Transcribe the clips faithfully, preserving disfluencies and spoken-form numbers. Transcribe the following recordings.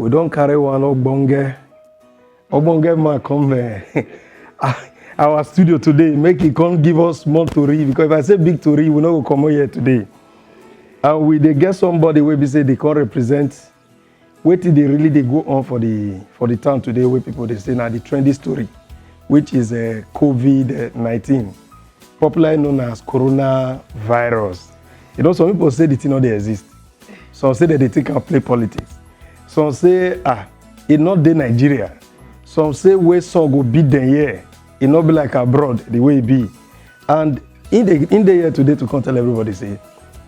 We don carry one ogbonge, ogbonge man come, eh, our studio today, make he come give us more tori, because if I say big tori, we no go comot here today. And we dey get somebody wey be say dey come represent wetin dey really dey go on for the, for the town today, wey people dey say na the trendy story, which is, eh, covid nineteen, popularly known as coronavirus. You know, some people say the thing no dey exist. Some say dem dey take am play politics. Some say, ah, e no dey Nigeria. Some say wey sun go beat dem here, e no be like abroad the way e be. And im dey, im dey here today to come tell everybody say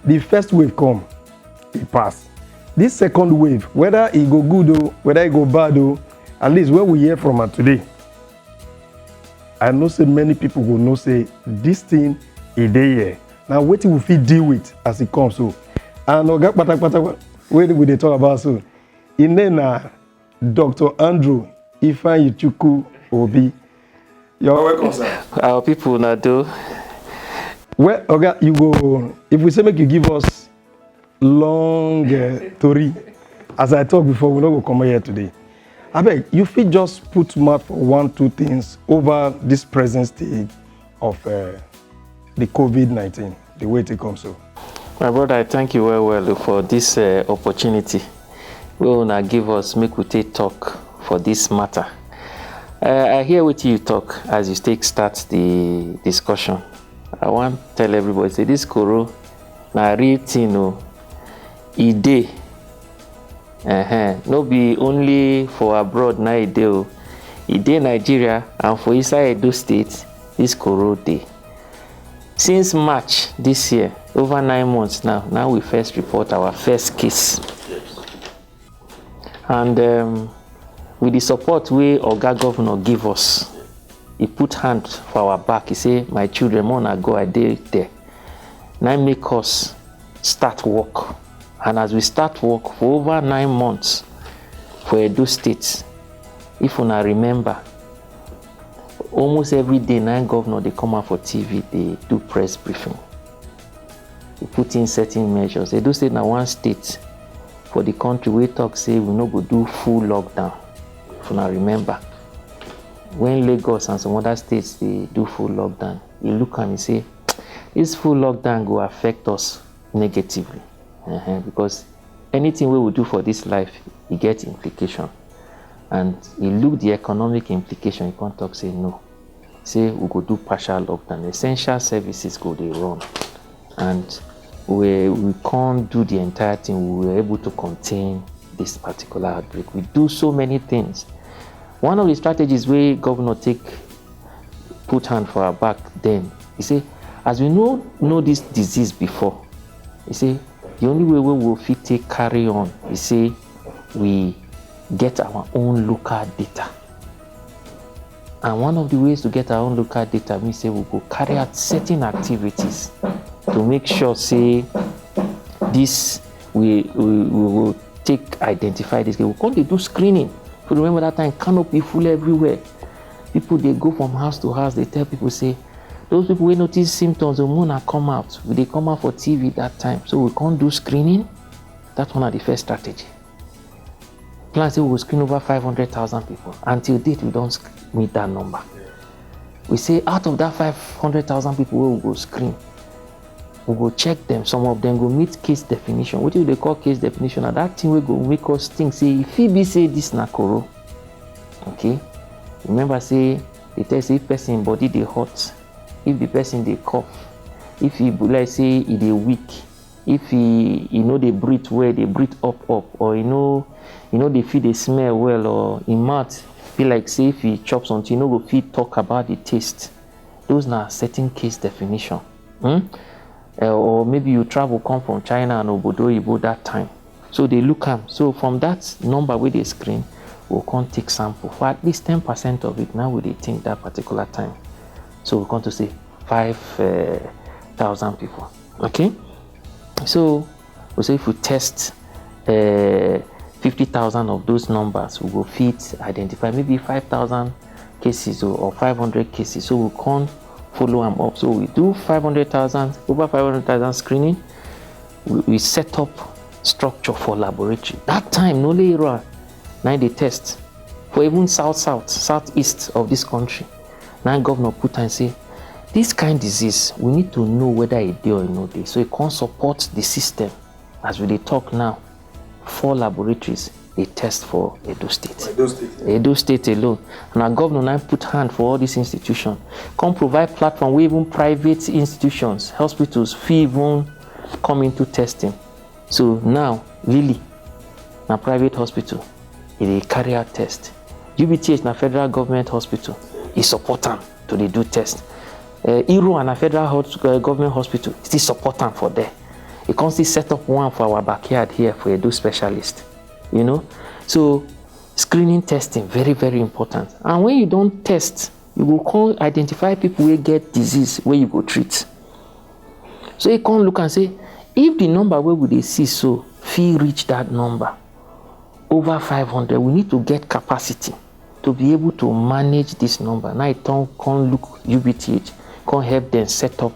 the first wave come, e pass. This second wave, whether e go good o, whether e go bad o, at least when we hear from am today, I know say many people go know say this thing e dey here. Na wetin we fit deal with as e come so. And oga patapata wey we dey talk about so, im name na Doctor Andrew Ifeanyichukwu Obi. You're welcome, sir. Our people na do. Well, oga, you go, if we say make you give us long, eh, tori, as I talk before, we no go comot here today. Abeg, you fit just put mouth for one, two things over this present stage of, eh, the covid nineteen, the way e take come so. My brother, I thank you well well for this, eh, opportunity wey una give us make we take talk for this matter. Eh, I hear wetin you talk as you take start the discussion. I wan tell everybody say this koro na real thing o. E dey. Ehen, no be only for abroad na e dey o. E dey Nigeria and for inside Edo State, this koro dey. Since March this year, over nine months now, now we first report our first case. And, um, with the support wey Oga Governor give us, he put hand for our back. He say, "My children, make una go, I dey there." Na im make us start work. And as we start work for over nine months for Edo State, if una remember, almost every day na im governor dey come out for T V dey do press briefing. We put in certain measures. Edo State na one state for the country wey talk say we no go do full lockdown. If una remember, when Lagos and some other states dey do full lockdown, e look am, e say, "This full lockdown go affect us negatively." Ehen, because anything wey we do for this life, e get implication. And e look the economic implication, e come talk say no. Say we go do partial lockdown. Essential services go dey run. And we, we can't do the entire thing. We were able to contain this particular outbreak. We do so many things. One of the strategies wey governor take put hand for our back then, he say, as we no know this disease before, he say, the only way wey we fit take carry on, he say, we get our own local data. And one of the ways to get our own local data mean say we go carry out certain activities to make sure say this, we, we, we will take identify this. We come dey do screening. If you remember that time, canopy full everywhere. People dey go from house to house, dey tell people say, "Those people wey notice symptoms, o, make una come out." We dey come out for T V that time. So we come do screening. That one na the first strategy. Plan say we go screen over five hundred thousand people. Until date, we don sc-, meet that number. We say out of that five hundred thousand people wey we go screen, we go check them. Some of them go meet case definition. Wetin we dey call case definition? Na that thing wey go make us think say e fit be say this na koro. Okay? Remember say they tell say if person body dey hot, if the person dey cough, if e be like say e dey weak, if e, e no dey breathe well, dey breathe up up, or e no, e no dey fit dey smell well, or im mouth be like say if e chop something, e no go fit talk about the taste. Those na certain case definition. Hmm? Eh, or maybe you travel come from China and obodo oyibo that time. So they look am. So from that number wey dey screen, we come take sample. For at least ten percent of it, now we dey think that particular time. So we come to say five thousand people. Okay? So we say if we test, eh, fifty thousand of those numbers, we go fit identify maybe five thousand cases o, or five hundred cases. So we come follow am up. So we do five hundred thousand, over five hundred thousand screening. We, we set up structure for laboratory. That time, no lay era, na im dey test for even south south, southeast of this country. Na im governor put am say this kind disease, we need to know whether e dey or e no dey. So e come support the system. As we dey talk now, four laboratories dey test for Edo State. Edo State. Edo State alone. Na governor na im put hand for all these institutions. Come provide platform wey even private institutions, hospitals fit even come into testing. So now, Lily na private hospital, e dey carry out test. U B T H na federal government hospital, e support am to dey do test. Uh, Iroa na federal hos- uh, government hospital, still support am for there. E come still set up one for our backyard here for Edo specialist. You know, so screening testing very, very important. And when you don test, you go come identify people wey get disease wey you go treat. So you come look and say, if the number wey we dey see so fit reach that number, over five hundred, we need to get capacity to be able to manage this number. Now e turn come look U B T H, come help them set up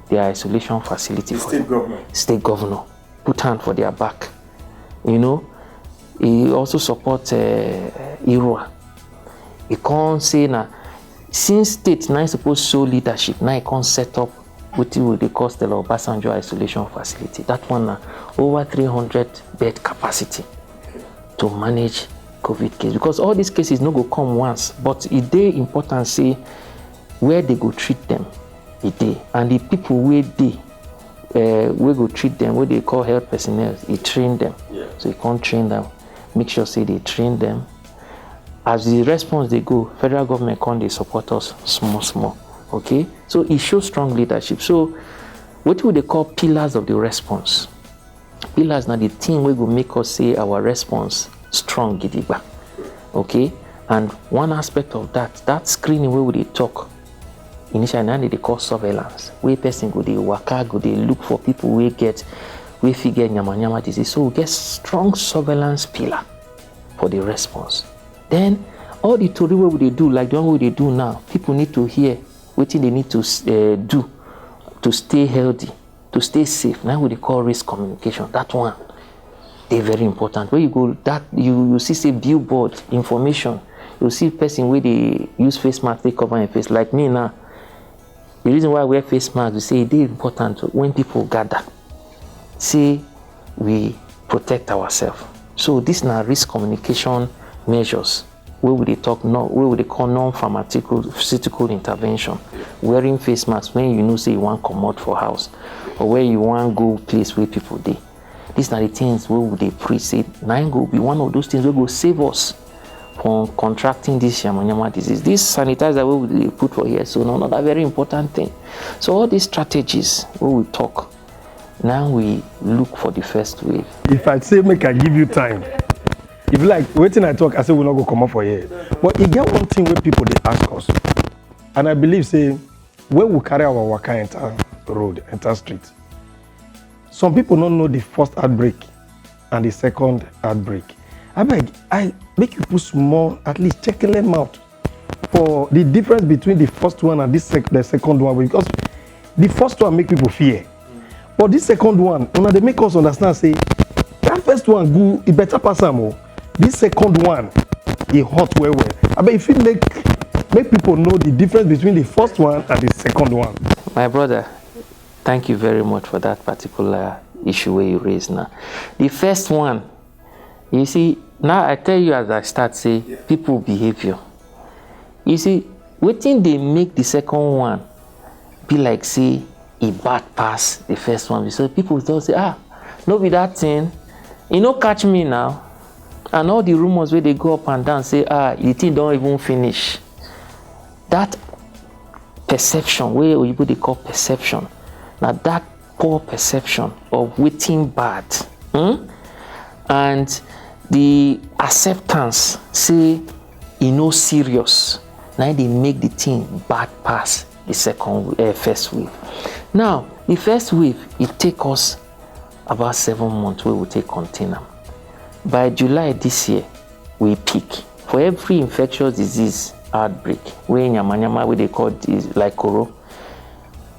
their isolation facility The for state government. State governor, put hand for their back. You know, e also support uh, Iroa. E come say na since state na im suppose show leadership, na e come set up wetin we dey call Stella Obasanjo isolation facility. That one na over three hundred bed capacity to manage COVID case, because all these cases no go come once, but e dey important say where they go treat them, e dey, and the people wey dey uh, wey go treat them, wey dey call health personnel, e train them. Yeah. So e come train them, make sure say they train them. As the response dey go, federal government come dey support us small small. Okay, so e show strong leadership. So wetin we dey call pillars of the response. Pillars na the thing wey go make us say our response strong gidigba. Okay, and one aspect of that, that screening wey we dey talk initially, na dey call surveillance, wey person go dey waka, go dey look for people wey get, wey fit get yamayama disease. So we get strong surveillance pillar for the response. Then all the tori wey we dey do, like the one wey we dey do now, people need to hear wetin they need to uh, do to stay healthy, to stay safe. Na we dey call risk communication. That one dey very important. When you go that you you see say billboard, information, you see person wey dey use face mask take cover im face. Like me now, the reason why I wear face mask be say e dey important when people gather, say we protect ourselves. So this na risk communication measures wey we dey talk no wey we dey call non-pharmaceutical intervention. Wearing face mask when you know say you wan comot for house or when you wan go place wey people dey. These na the things wey we dey preach say na im go be one of those things wey go save us from contracting this yamayama disease. This sanitizer wey we dey put for here so na another very important thing. So all these strategies wey we talk, na we look for the first wave. If I say make I give you time, if like wetin I talk, I say we no go comot for here. But e get one thing wey people dey ask us, and I believe say when we carry our waka enter road, enter street, some people no know the first outbreak and the second outbreak. Abeg, I make you put small, at least check them out for the difference between the first one and this sec- the second one, because the first one make people fear, but this second one, una dey make us understand say that first one good, e better pass am o. This second one, e hot well well. Abeg, if you make make people know the difference between the first one and the second one. My brother, thank you very much for that particular issue wey you raise now. The first one, you see, now I tell you as I start say people behavior. You see, wetin dey make the second one be like say e bad pass the first one be say people don say, ah, no be that thing, e no catch me now, and all the rumours wey dey go up and down say, ah, the thing don even finish. That perception wey oyibo dey call perception, na that poor perception of wetin bad, hmm? And the acceptance say e no serious, na im dey make the thing bad pass the second uh, first wave. Now the first wave, e take us about seven months wey we take contain am. By July this year, we peak. For every infectious disease outbreak wey yamayama wey dey call dis like koro,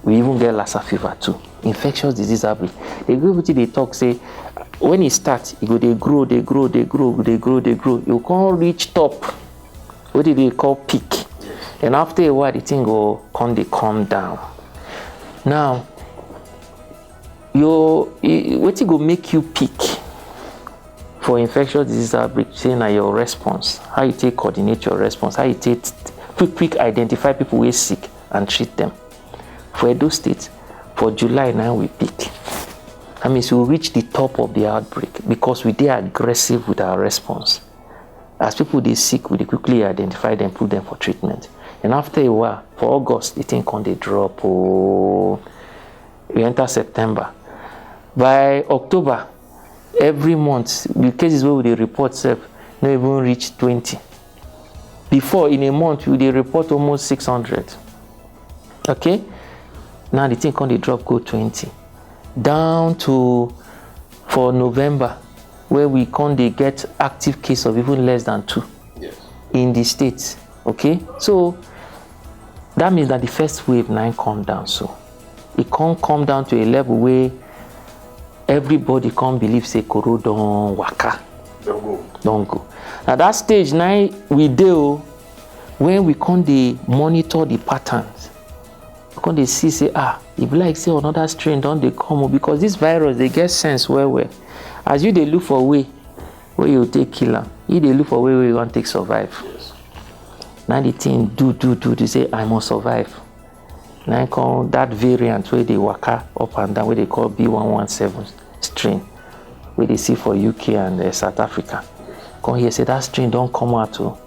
We even get Lassa fever too. Infectious disease outbreak. Dey go wetin dey talk say when e start, e go dey grow, dey grow, dey grow, dey grow, dey grow. E go come reach top. Wetin dey call peak. Then after a while, the thing go come dey come down. Now, your e- wetin go make you peak for infectious disease outbreak, say na your response, how you take coordinate your response, how you take quick quick identify people wey sick and treat them. For Edo State, for July now we peak. That means we reach the top of the outbreak because we dey aggressive with our response. As people dey sick, we dey quickly identify them, put them for treatment. And after a while, for August, the thing come dey drop. Oh, we enter September. By October, every month, the cases wey we dey report sef no even reach twenty. Before, in a month, we dey report almost six hundred. Okay? Now the thing come dey drop go twenty. Down to for November, where we come dey get active case of even less than two in the state. Okay? So that means that the first wave now come down. So it come come down to a level where everybody come believe say Koro don waka. Don go. Don go. Na that stage now we dey o, when we come dey monitor the patterns. We come dey see say, ah, e be like say another strain don dey come o, because this virus dey get sense well well. As you dey look for way wey you take kill am, e dey look for way wey you wan take survive. Yes. Na the thing do do do do say I must survive. Na im come that variant wey dey waka up and down wey dey call B one one seven strain, wey dey see for U K and uh, South Africa. Come hear say that strain don come out o.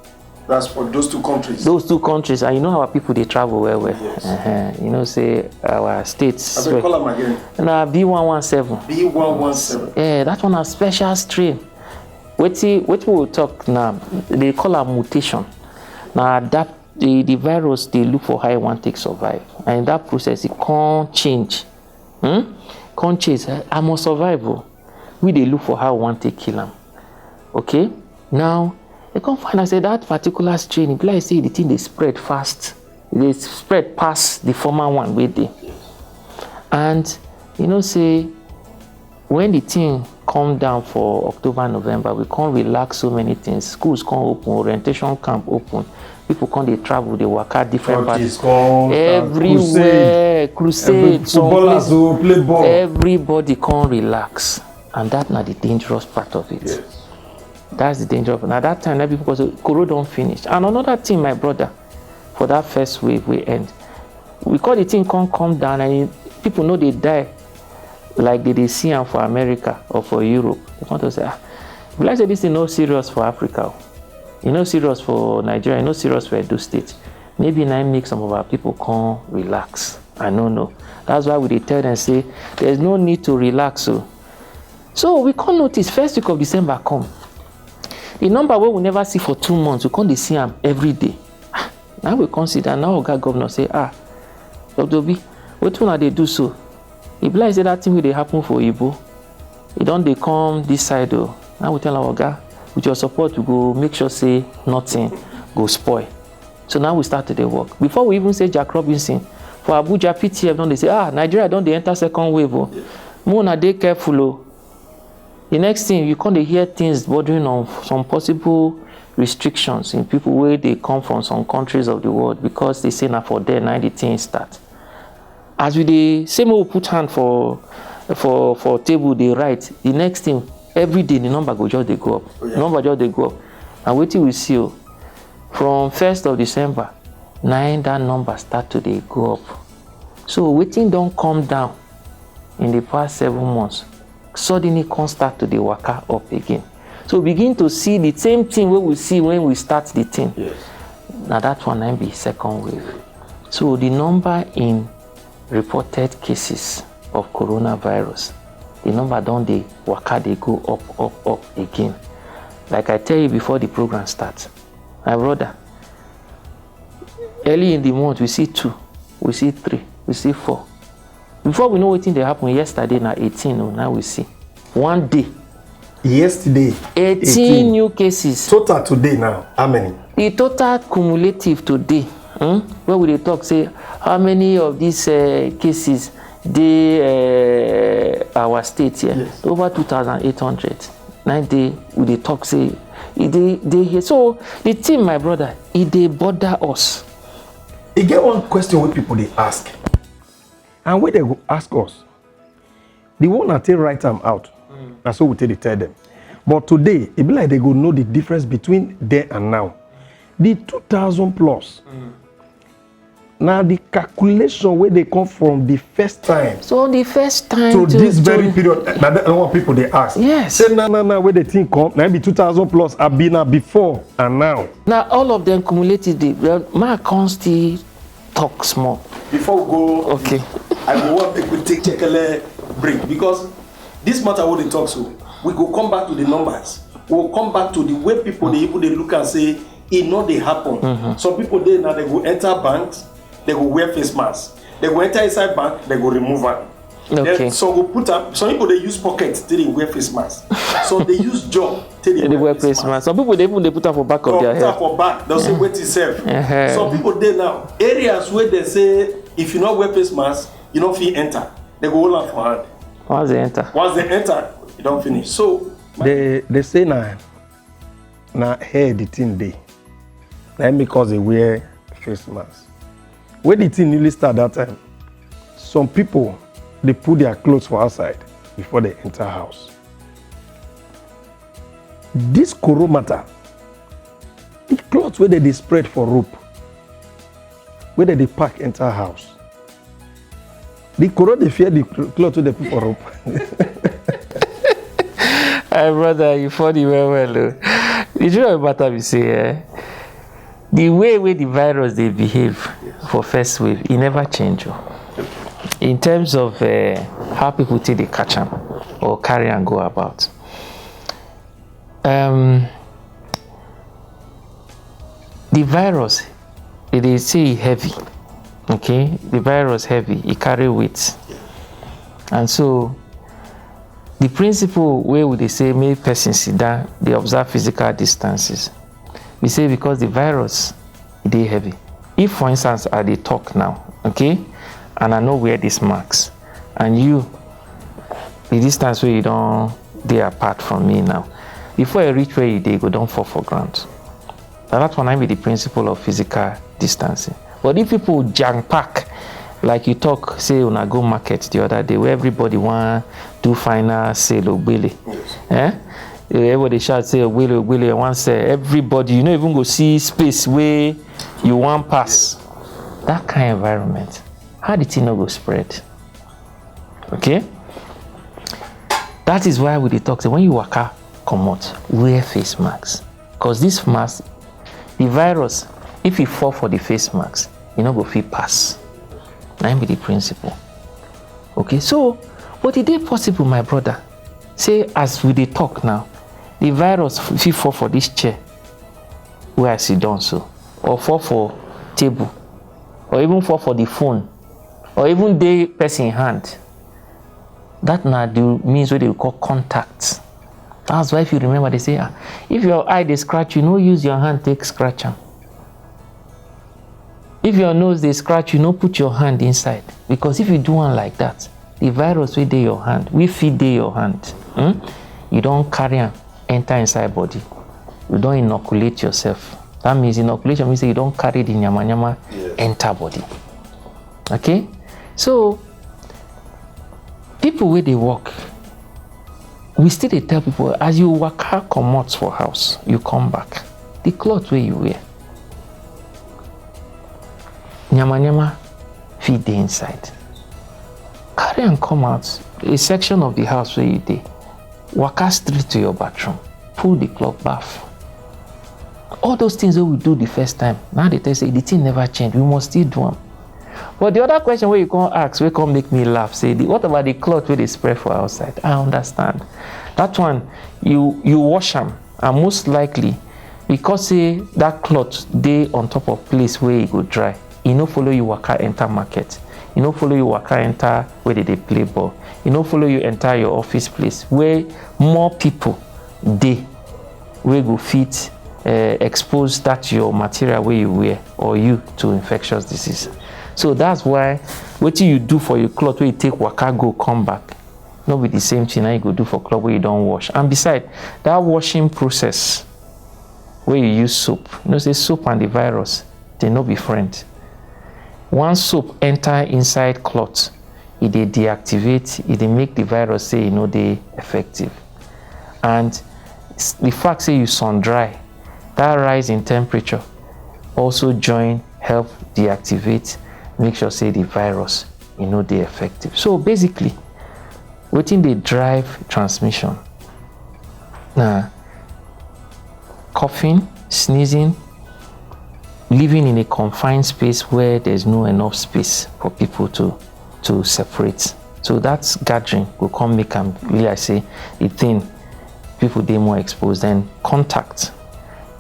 That's for those two countries. Those two countries, and you know our people dey travel well well. Yes. Uh-huh. You know say our states. I beg, call am again. Na B one one seven. B one one seven. Yeah, that one na special strain. Wetin wetin we talk now, they call am mutation. Na adapt the the virus dey look for how e wan take survive, and in that process e come change. Hmm? Come change. I must survive o. We dey look for how we wan take kill am. Okay? Now, e come find out say that particular strain, e be like say the thing dey spread fast. E dey spread pass the former one wey dey. And you know say when the thing come down for October, November, we come relax so many things. Schools come open, orientation camp open. People come dey travel, dey waka different parts. Churches come, uh, everywhere, crusade, crusade, some footballers place, go play ball. Everybody come relax, and that na the dangerous part of it. Yes. That's the danger of it. Na that time na people go say Koro don finish. And another thing, my brother, for that first wave wey end, we call the thing come come down, and people no dey die like they dey see am for America or for Europe. They come to say, ah, e be like say this thing no serious for Africa o. E no serious for Nigeria, e no serious for Edo State. Maybe na im make some of our people come relax. I no know. That's why we dey tell them say there's no need to relax o. So we come notice first week of December come. The number wey we never see for two months, we come dey see am every day. Ah, na we come sit down, na oga governor say, ah, Doctor Obi, wetin una dey do so? E be like say that thing wey dey happen for Oyibo, e don dey come this side o. Na we tell am, oga, with your support, we go make sure say nothing go spoil. So now we start to dey work. Before we even say Jack Robinson, for Abuja, P T F don dey say, ah, Nigeria don dey enter second wave o. Make una dey careful o. The next thing, you come dey hear things bordering on some possible restrictions in people wey dey come from some countries of the world, because they say na for there na the thing start. As we dey say make we put hand for for for table dey write, the next thing, every day the number go just dey go up. Oh, yeah. Number just dey go up. And wetin we see o, from first of December, na im that number start to dey go up. So wetin don come down in the past seven months suddenly come start to dey waka up again. So we begin to see the same thing wey we see when we start the thing. Yes. Na that one na im be second wave. So the number in reported cases of coronavirus, the number don dey waka dey go up, up, up again. Like I tell you before the program start, my brother, early in the month we see two, we see three, we see four. Before we know wetin dey happen, yesterday na eighteen o, now we see. One day, yesterday, eighteen, eighteen new cases. Total today now, how many? The total cumulative today, Hmm? When we dey talk say how many of these uh, cases dey uh, our state here, yes, over two thousand eight hundred. Nine day we dey talk say e dey dey here. So the thing, my brother, e dey bother us. E get one question wey people dey ask, and wey dem go ask us, the one I take write am out, mm, na so we take dey tell them. But today, e be like they go know the difference between then and now. The two thousand plus, mm, na the calculation wey dey come from the first time. So the first time to, to this very period, na that one people dey ask. Yes. Say na na na wey the thing come, na be two thousand plus, abi na before and now. Na all of them cumulatively, well, ma come still talk small. Before we go, okay, I go want make we take chekele break, because this matter wey dey talk so, we go come back to the numbers. We go come back to the way people dey even dey look and say e no dey happen. Mm-hmm. Some people dey now, they go enter banks, they go wear face mask. They go enter inside bank, they go remove am. Okay. Then some go put am. Some people dey use pocket till they wear face mask. Some dey use job till they, they wear face mask. Some people dey even dey put am for back of their head. Put am for back. They'll say, "Wait yourself." Uh-huh. Some people dey now, areas where they say if you no wear face mask, you no fit enter. They go hold am for hand. Once they enter. Once they enter, you don finish. So they, they say na, na here the thing dey. Na im make us dey wear face mask. When the thing newly start that time, some people dey put their clothes for outside before they enter house. This koro matter, the cloth wey dem dey spread for rope, wey dem dey pack enter house, the koro dey fear the cl-, cloth wey dem put for rope. My brother, you funny well well o. The truth of the matter be say, eh, the way wey the virus dey behave for first wave, e never change o. In terms of, eh, how people take dey catch am or carry am go about. Um, the virus, they dey say e heavy. Okay, the virus heavy, e carry weight, and so the principle wey we dey say make person sit down, dey observe physical distances. We say because the virus e dey heavy. If, for instance, I dey talk now, okay, and I no wear this mask, and you, the distance wey you don dey apart from me now, before I reach where you dey, you go don fall for ground. Na that one na be the principle of physical distancing. But if people jam pack, like you talk say una go market the other day, where everybody wan do final sale, ogbele, eh? Everybody shout say, "Ogbele, ogbele," once, eh, everybody, you no even go see space wey you wan pass. That kind environment, how the thing no go spread? Okay? That is why we dey talk say when you waka comot, wear face mask. 'Cause this mask, the virus, if e fall for the face mask, e no go fit pass. Na im be the principle. Okay, so, but e dey possible, my brother, say as we dey talk now, the virus f-, fit fall for this chair wey I sit down so, or fall for table, or even fall for the phone, or even dey person hand. That na the means wey dey call contact. That's why, if you remember, they say, ah, if your eye dey scratch you, no use your hand take scratch am. If your nose dey scratch you, no put your hand inside, because if you do am like that, the virus wey dey your hand, wey fit dey your hand, hmm, you don carry am enter inside body. You don inoculate yourself. That means inoculation means say you don carry the yamayama, yes, enter body. Okay? So, people wey dey work, we still dey tell people, as you waka comot for house, you come back, the cloth wey you wear, nyama nyama fit dey inside. Carry am come out, a section of the house wey you dey, waka straight to your bathroom, pull the cloth, baff. All those things wey we do the first time, now they tell say the thing never change, we must still do am. But the other question wey you come ask, wey come make me laugh, say, the, what about the cloth wey dey spread for outside? I understand. That one, you, you wash am, and most likely, because say that cloth dey on top of place wey e go dry, e no follow you waka enter market, e no follow you waka enter where they dey play ball, e no follow you enter your office place where more people dey wey go fit uh, expose that your material where you wear or you to infectious disease. So that's why what you do for your cloth where you take waka go come back, not be the same thing that you go do for cloth where you don't wash. And beside that washing process, where you use soap, you know say soap and the virus, they no be friend. Once soap enter inside cloth, e dey deactivate, e dey make the virus say e no dey effective. And the fact say you sun dry, that rise in temperature also join help deactivate, make sure say the virus e no dey effective. So basically, wetin dey drive transmission na coughing, sneezing, living in a confined space where there's no enough space for people to to separate. So that gathering go come make am really like say the thing, people dey more exposed. Then contact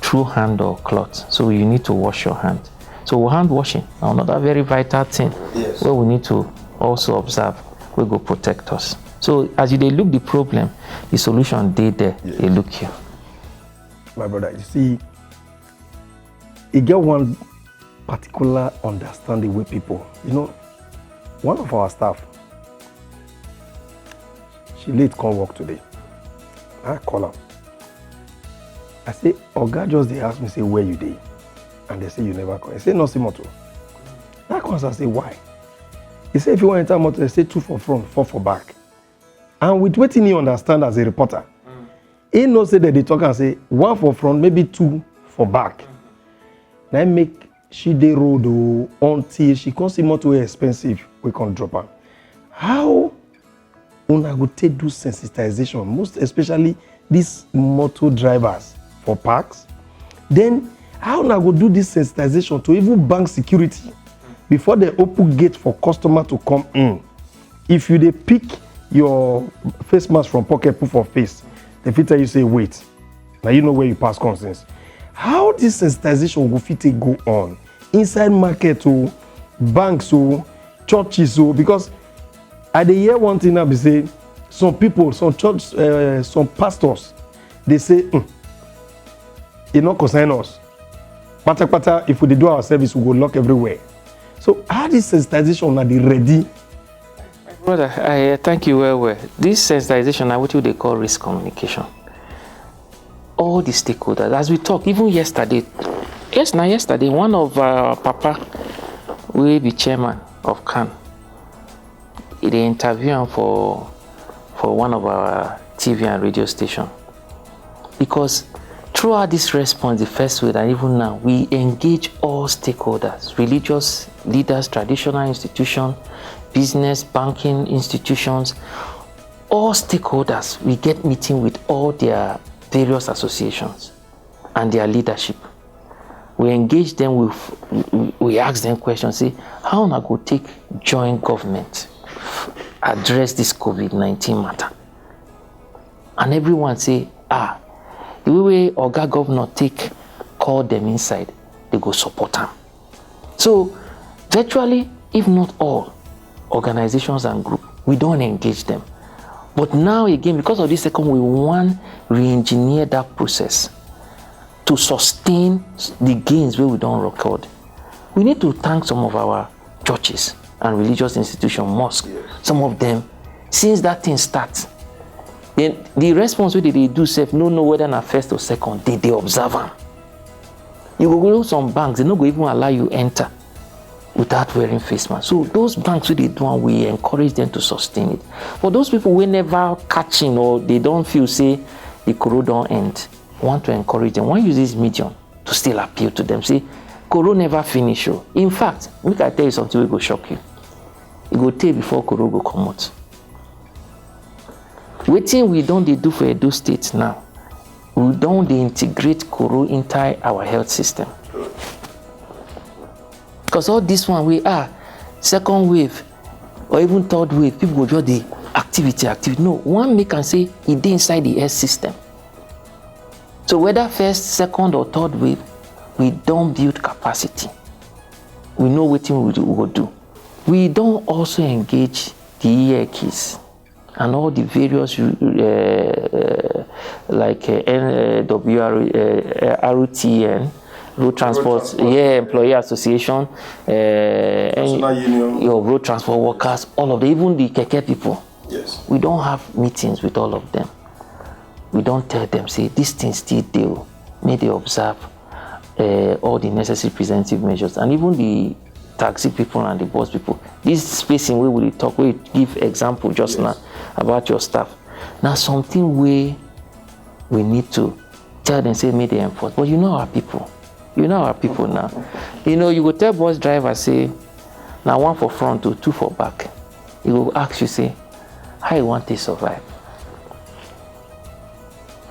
through hand or cloth. So you need to wash your hand. So hand washing na another very vital thing Yes. Wey we need to also observe, wey go protect us. So as you dey look the problem, the solution dey there, dey look you. My brother, you see, e get one particular understanding wey people, you know, one of our staff, she late come work today. I call am. I say, "Oga just dey ask me say where you dey, and they say you never come." I say, "No see motor." That comes and say, "Why?" He say, "If you wan enter motor, they say two for front, four for back." And with wetin he understand as a reporter, he know say dem dey talk am say one for front, maybe two for back. Na im make she dey road o, until she come see motor wey expensive, wey come drop am. How una go take do sensitization, most especially these motor drivers for parks? Then how una go do this sensitization to even bank security before dem open gate for customer to come in? If you dey pick your face mask from pocket, put for face, dem fit tell you say, "Wait, na you know where you pass come since." How this sensitization go fit take go on inside market o, banks o, churches o? Because I dey hear one thing now be say some people, some church, uh, some pastors, they say, "Mm, e no concern us. Patapata, if we dey do our service, we go lock everywhere." So how this sensitization na dey ready? Brother, I uh, thank you well well. This sensitization na wetin we dey call risk communication. All the stakeholders, as we talk, even yesterday, yes, na yesterday, one of our papa wey be chairman of can, he dey interview am for for one of our T V and radio station, because throughout this response, the first way that even now we engage all stakeholders, religious leaders, traditional institutions, business, banking institutions, all stakeholders. We get meeting with all their various associations and their leadership. We engage them, we, we, we ask them questions, say, "How una go take join government address this COVID nineteen matter?" And everyone say, "Ah, the way wey Oga Governor take call them inside, they go support am." So virtually, if not all, organizations and group, we don engage them. But now again, because of this second, we wan re-engineer that process to sustain the gains wey we don record. We need to thank some of our churches and religious institutions, mosque. Some of them, since that thing start, then the response wey they dey do sef, no know whether na first or second, they dey observe am. You go go some banks, they no go even allow you enter without wearing face mask. So those banks wey dey do am, we encourage them to sustain it. For those people wey never catch am or they don feel say the koro don end, we want to encourage them. We wan use this medium to still appeal to them, say, "Koro never finish o." In fact, make I tell you something wey go shock you. E go tey before koro go comot. Wetin we don dey do for Edo State now, we don dey integrate koro inside our health system. Because all this one wey, ah, second wave or even third wave, people go just dey activity, activity. No, we wan make am say e dey inside the health system. So whether first, second or third wave, we don build capacity. We know wetin we do, we go do. We don also engage the E L Ks and all the various uh, uh, like uh, N W R, uh, R T N, Road Transport, Transport. Yeah, Employee Association, uh, National Union. Your road transport workers, all of them, even the keke people. Yes. We don't have meetings with all of them. We don't tell them, say, this thing still dey o. Make they observe uh, all the necessary preventive measures, and even the taxi people and the bus people. This spacing wey we dey talk, wey give example just now about your staff, na something wey we need to tell them say make they enforce. But you know our people, you know our people now. You know, you go tell bus driver say na one for front o, two for back. He go ask you say how you wan take survive.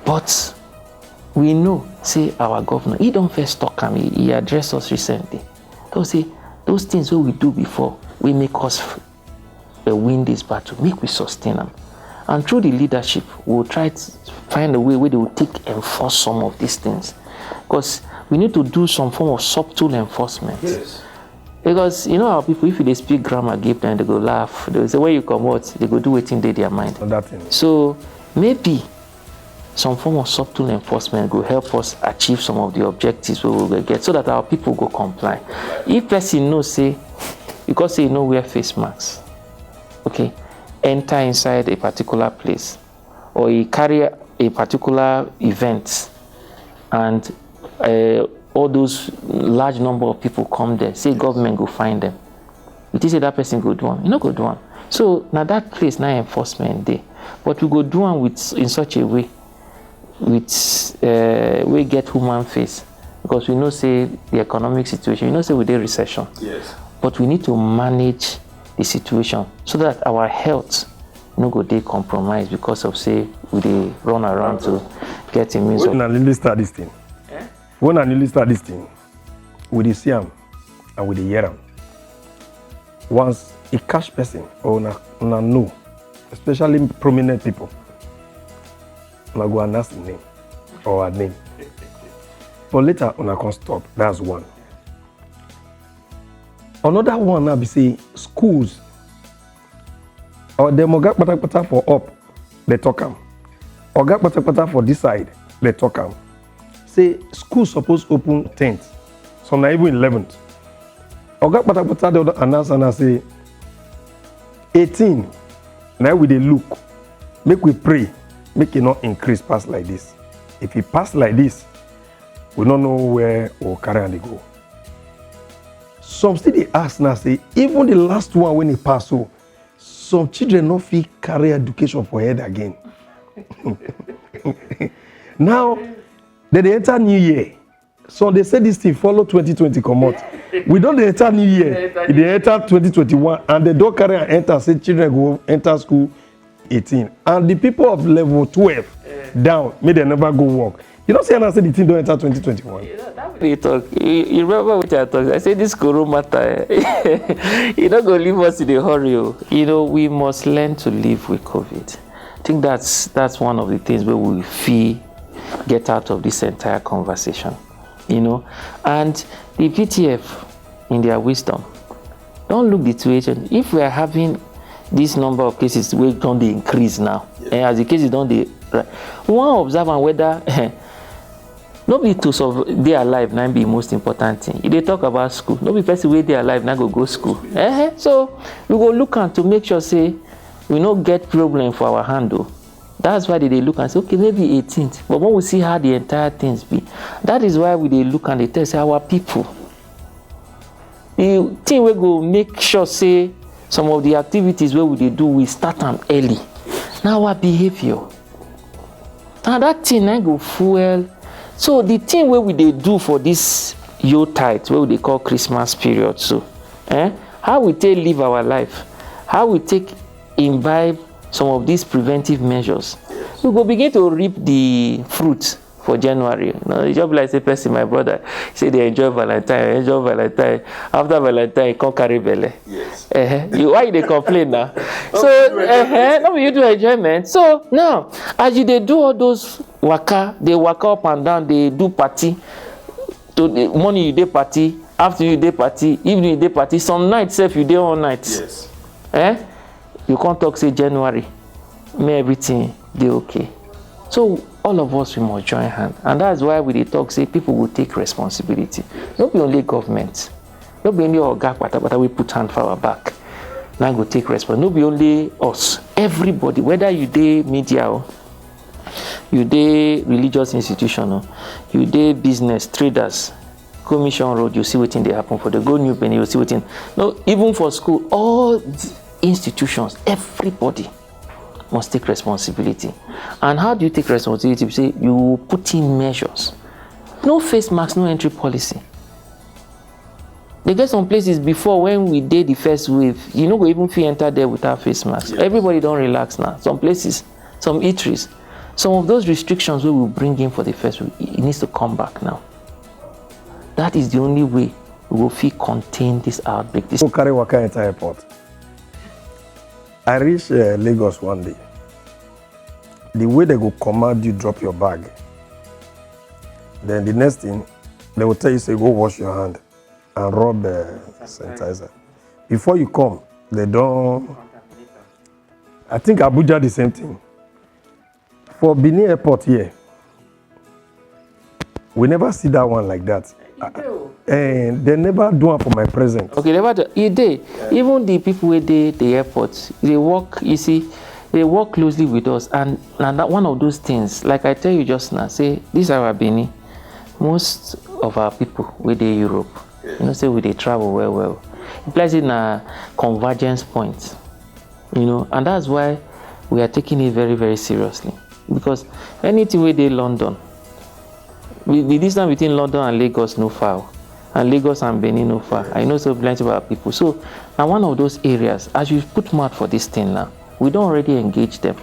But we know say our governor, he don first talk am, he, he address us recently. He say those things wey we do before wey make us uh, win this battle, make we sustain am. And through the leadership, we will try to find a way wey they will take enforce some of these things. Because we need to do some form of subtle enforcement. Yes. Because you know how people, if you dey speak grammar give them, they go laugh. They go say, "Where you comot?" They go do wetin dey their mind. Another thing. So maybe some form of subtle enforcement go help us achieve some of the objectives wey we go get, so that our people go comply. If person know say, because say you no wear face mask, okay, enter inside a particular place, or you carry a particular event, and uh, all those large number of people come there, say government go find them. You think say that person go do am? You no go do am. So na that place na enforcement dey, but we go do am with, in such a way, with uh, wey get human face, because we know say the economic situation, you know say we dey recession. Yes. But we need to manage the situation so that our health no go dey compromised because of say we dey run around to get a means of. When I newly start this thing, when I newly start this thing, we dey see am and we dey hear am. Once e catch person or una una know, especially prominent people, una go announce the name or her name. But later una come stop. That's one. Another one now be say schools or dem oga patapata for up dey talk am, oga patapata for this side dey talk am, say school suppose open tenth, some na even eleventh. Oga patapata don announce am now say eighteen na we dey look, make we pray make e no increase pass like this. If e pass like this, we no know where we go carry am dey go. Some still dey ask now say even the last one wey e pass so, some children no fit carry education for head again. Now dem dey enter new year, some dey say this thing follow twenty twenty comot. We don dey enter new year, e dey enter twenty twenty-one, and dem don carry am enter say children go enter school eighteen, and the people of level twelve down, make dem never go work. You know say na say the thing don enter twenty twenty-one. You know, that wey dey talk, you, you remember wetin I talk? I say this corona matter, eh, e no go leave us in a hurry o. You know, we must learn to live with covid. I think that's that's one of the things wey we fit get out of this entire conversation. You know, and the P T F, in their wisdom, don look the situation. If we are having this number of cases wey don dey increase now, eh, as the cases don dey ri-, we wan observe am whether, eh, no be to surv-, dey alive na be the most important thing. E dey talk about school. No be person wey dey alive na go go school. Eh, so we go look am to make sure say we no get problem for our hand o. That's why dem dey look and say, okay, maybe eighteenth. But when we see how the entire things be, that is why we dey look and dey tell say our people, the thing wey go make sure say some of the activities wey we dey do, we start am early. Na our behaviour. Na that thing na go fuel. So the thing wey we dey do for this Yuletide, wey we dey call Christmas period so, eh, how we take live our life, how we take imbibe some of these preventive measures, we go begin to reap the fruit for January. You know, e just be like say person, my brother, say dey enjoy Valentine, enjoy Valentine. After Valentine, e come carry belle. Yes. Eh, you, why you dey complain now? So, eh, no be you do enjoyment. So now, as you dey do all those waka, dey waka up and down, dey do party. To the morning you dey party, afternoon you dey party, evening you dey party. Some night sef you dey all night. Yes. Eh? You come talk say January, make everything dey okay. So all of us, we must join hand, and that's why we dey talk say people go take responsibility. No be only government, no be only oga patapata wey put hand for our back na go take response. No be only us, everybody, whether you dey media o, you dey religious institution o, you dey business, traders, go Mission Road, you see wetin dey happen for there. Go New Benin, you see wetin. No, even for school, all the institutions, everybody must take responsibility. And how do you take responsibility? Say you put in measures. No face mask, no entry policy. They get some places before, when we dey the first wave, you no go even fit enter there without face mask. Everybody don relax now. Some places, some eateries, some of those restrictions wey we bring in for the first wave, it needs to come back now. That is the only way we go fit contain this outbreak. This go carry waka enter airport. I reach uh, Lagos one day. The way they go command you drop your bag, then the next thing they will tell you say go wash your hand and rub uh, sanitizer. Before you come, they don. I think Abuja the same thing. For Benin airport here, we never see that one like that. And they never do am for my present. Okay, never do. E dey. Even the people wey dey the airport, they work. You see, they work closely with us, and na that one of those things. Like I tell you just now, say this our Benin. Most of our people wey dey Europe, you know say we dey travel well well. E be like say na convergence point, you know, and that's why we are taking it very, very seriously, because anything wey dey London, the, the distance between London and Lagos no far o, and Lagos and Benin no far. I know say plenty of our people. So na one of those areas, as you put mouth for this thing now, we don already engage them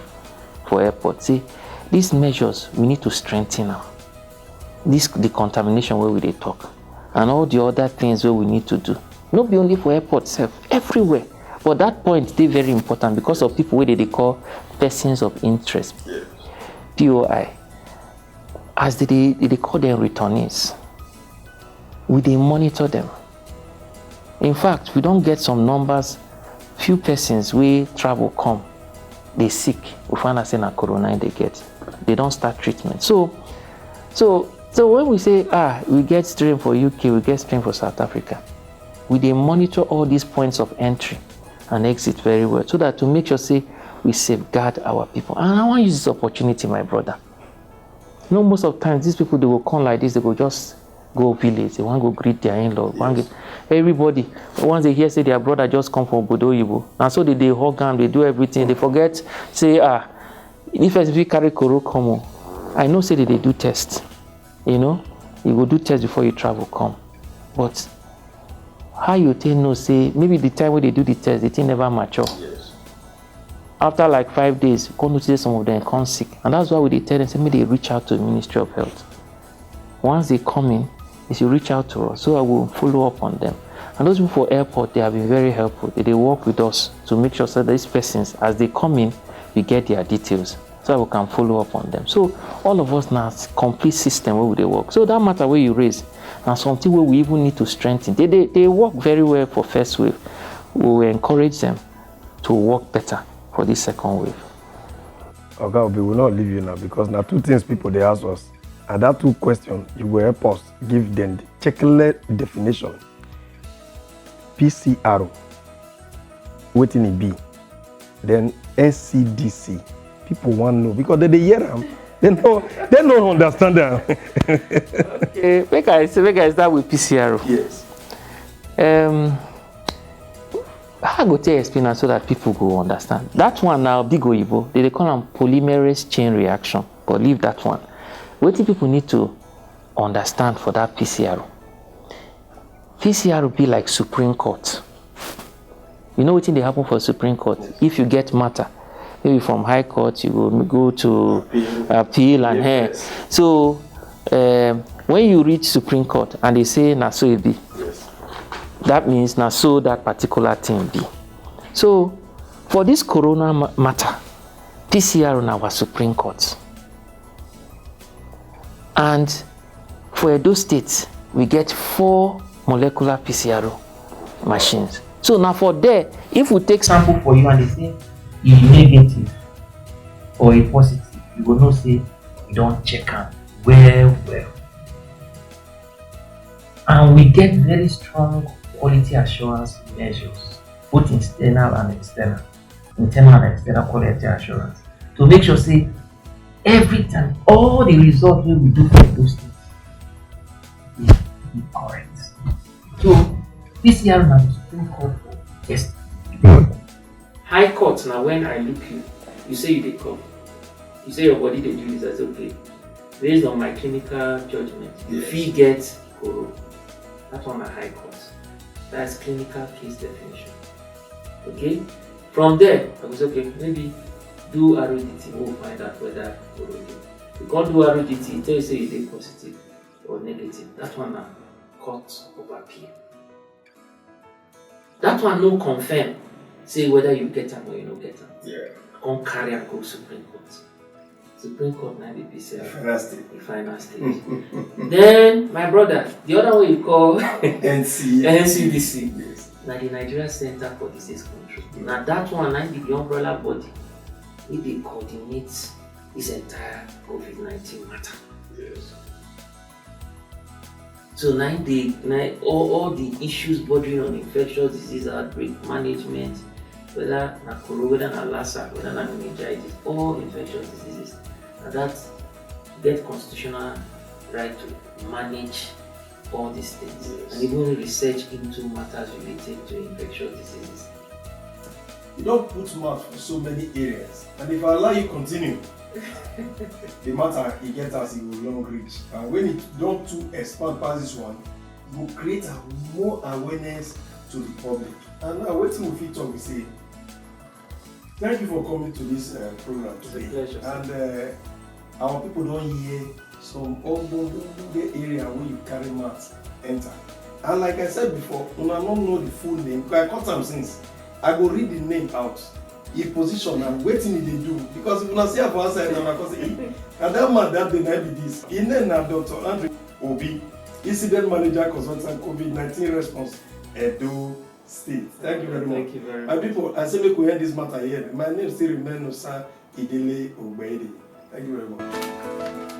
for airport. Say these measures, we need to strengthen am. This, the contamination wey we dey talk, and all the other things wey we need to do, no be only for airport sef, everywhere. But that point dey very important because of people wey dey dey call persons of interest, P O I. As they dey, they dey call them returnees, we dey monitor them. In fact, we don get some numbers, few persons wey travel come, dey sick, we find out say na corona dey get. They don start treatment. So, so, so when we say, ah, we get strain for U K, we get strain for South Africa, we dey monitor all these points of entry and exit very well, so that to make sure say we safeguard our people. And I wan use this opportunity, my brother. You know, most of times these people, they go come like this, they go just go village, they wan go greet their in-law, wan get everybody. Once they hear say their brother just come from obodo oyibo, na so they dey hug am, they do everything, they forget say, ah, if person fit carry koro come o. I know say they dey do test, you know, you go do test before you travel come. But how you take know say maybe the time wey they do the test, the thing never mature? After like five days, come notice say some of them come sick, and that's why we dey tell them say make they reach out to the Ministry of Health. Once they come in, they should reach out to us so I will follow up on them. And those people for airport, they have been very helpful. They dey work with us to make sure say these persons, as they come in, we get their details so that we can follow up on them. So all of us na complete system wey we dey work. So that matter wey you raise na something wey we even need to strengthen. They dey, they work very well for first wave. We will encourage them to work better for this second wave. Oga Obi, we will not leave you now because na two things people dey ask us. And that two question, you go help us give them the checklist definition. P C R, wetin e be? Then N C D C, people wan know because they dey hear am, they no, they no understand am. Okay, make I say, make I start with P C R. Yes. Um, how I go take explain am so that people go understand? That one na big oyibo, they dey call am polymerase chain reaction, but leave that one. Wetin people need to understand for that P C R? P C R be like Supreme Court. You know wetin dey happen for Supreme Court? If you get matter, maybe from High Court, you go, go to appeal and hair. So um, when you reach Supreme Court and they say na so e be, that means na so that particular thing be. So for this corona ma- matter, P C R na our Supreme Court. And for Edo State, we get four molecular P C R machines. So now for there, if we take sample for you and they say you negative, or a positive, you go know say we don check am well well. And we get very strong quality assurance measures, both internal and external, internal and external quality assurance, to make sure say every time all the results wey we do for those things is, is correct. So P C R na the Supreme Court for test. High Court na when I look you, you say you dey come, you say your body dey do this, I say okay. Based on my clinical judgment, you fit get koro. That one na High Court. That's clinical case definition. Okay? From there, I go say okay, maybe do R O G T, we go find out whether koro dey. You come do R O G T, e tell you say you dey positive or negative. That one na Court of Appeal. That one no confirm say whether you get am or you no get am. Yeah. Come carry am go Supreme Court. Supreme Court na be P C R, Final stage. The final stage. Then my brother, the other one you call N C. N C D C, Yes. na the Nigeria Center for Disease Control. Na that one na be the umbrella body wey dey coordinate this entire COVID nineteen matter. Yes. So na im dey na all, all the issues bordering on infectious disease outbreak management, whether na koro, whether na Lassa, whether na meningitis, all infectious diseases, na that get constitutional right to manage all these things. Yes. And even research into matters related to infectious diseases. You don put mouth for so many areas, and if I allow you continue, the matter e get as e go long reach, and when e don too expand pass this one, e go create a more awareness to the public. And now wetin we fit talk be say, thank you for coming to this uh, program It's a today. Pleasure. And uh, our people don hear some ogbonge area wey you carry mouth enter. And like I said before, una no know the full name, but I cut am since. I go read the name out, e position and wetin e dey do. Because if una see am for outside, una go say, "Eh, na that man that day na be this." Im name na Doctor Andrew Obi, Incident Manager Consultant COVID nineteen Response, Edo State. Thank you very much. Thank you very My much. People, I say make we end this matter here. My name still remain Osa Idele Ogbede. Thank you very much.